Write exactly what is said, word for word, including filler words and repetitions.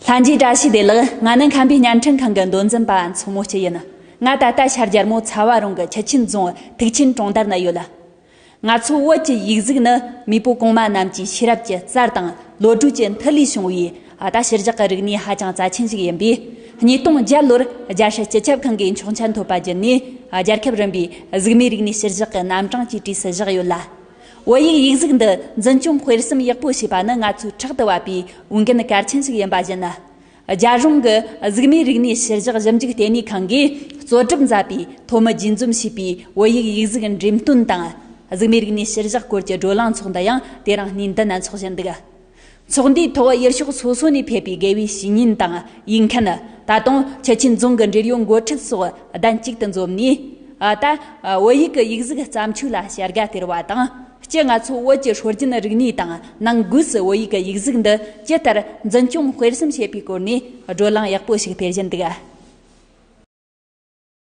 ལྷན་རྒྱས་བཀྲ་ཤིས་བདེ་ལེགས། ང་ནི་ཁམས་པའི་བརྙན་འཕྲིན་ཁང་གི་མདོ་འཛིན་པ་མཚོ་མོ་སྐྱིད་ཡིན། ང་ད་ལྟ་ཤར་རྒྱལ་མོ་ཚ་བ་རོང་གི་ཆུ་ཆེན་རྫོང་ཐུག་ཆེན་གྲོང་རྡལ་ན་ཡོད། ང་ཚོའི་བོད་ཀྱི་ཡིག་གཟུགས་ནི་མེས་པོ་གོང་མ་རྣམས་ཀྱི་ཤེས་རབ་ཀྱི་རྩལ་དང་བློ་གྲོས་ཀྱི་མཐུ་ལས་བྱུང་བའི་ད་ཕྱི་བཞག་གི་རིག་གནས་ཧ་ཅང་རྩ་ཆེན་ཞིག་ཡིན་པས། ཉིས་སྟོང་བརྒྱད་ལོར་རྒྱལ་སྲིད་སྤྱི་ཁྱབ་ཁང་གིས་ཆོག་མཆན་ཐོབ་པ་བརྒྱུད་ནས་རྒྱལ་ཁབ་རིམ་པའི་གཟུགས་མེད་རིག་གནས་ཕྱི་བཞག་གི་རྣམ་གྲངས་ཀྱི་གྲས་སུ་བཞག་ཡོད་ལ། བོད་ཡིག་ཡིག་གཟུགས་འདི་འཛིན་སྐྱོང་སྤེལ་གསུམ་ཡག་པོ་བྱས་པ་ནི་ང་ཚོས་ཕྲག་ཏུ་བབས་པའི་འོས་འགན་གལ་ཆེན་ཞིག་ཡིན་པ་བཞིན། རྒྱལ་གཞུང་གི་གཟུགས་མེད་རིག་གནས་ཕྱི་བཞག་ཞིབ་འཇུག་ལྟེ་གནས་ཁང་གིས་གཙོ་སྒྲུབ་མཛད་པའི་ཐོག་མར་རྒྱས་འཛོམས་བྱས་པའི་བོད་ཡིག་ཡིག་གཟུགས་འགྲེམས་སྟོན་དང་། གཟུགས་མེད་རིག་གནས་ཕྱི་བཞག་སྐོར་གྱི་བགྲོ་གླེང་ཚོགས་འདུ་ཡང་དེ་རིང་གནས་འདི་ན་འཚོགས་བཞིན་འདུག། ཚོགས་འདུའི་ཐོག་ཡུལ་ཕྱོགས་སོ་སོ་ནས་ཕེབས་པའི་དགེ་བའི་བཤེས་གཉེན་དང་ཡིག་མཁན། ད་དུང་ཆུ་ཆེན་རྫོང་གི་འབྲེལ་ཡོད་འགོ་ཁྲིད་སོགས་གདན་གཅིག་ཏུ་འཛོམས་ནས། ད་བོད་ཡིག་གི་ཡིག་གཟུགས་བརྩམས་ཆོས་ལ་བྱ་དགའ་སྟེར་བ་དང་། སྤྱིར་ང་ཚོ་བོད་ཀྱི་སྲོལ་རྒྱུན་རིག་གནས་དང་ནང་སྒོས་སུ་བོད་ཡིག་གི་ཡིག་གཟུགས་འདི་ཇི་ལྟར་འཛིན་སྐྱོང་སྤེལ་གསུམ་བྱེད་པའི་སྐོར་ནས་བགྲོ་གླེང་ཡག་པོ་ཞིག་སྤེལ་བཞིན་འདུག།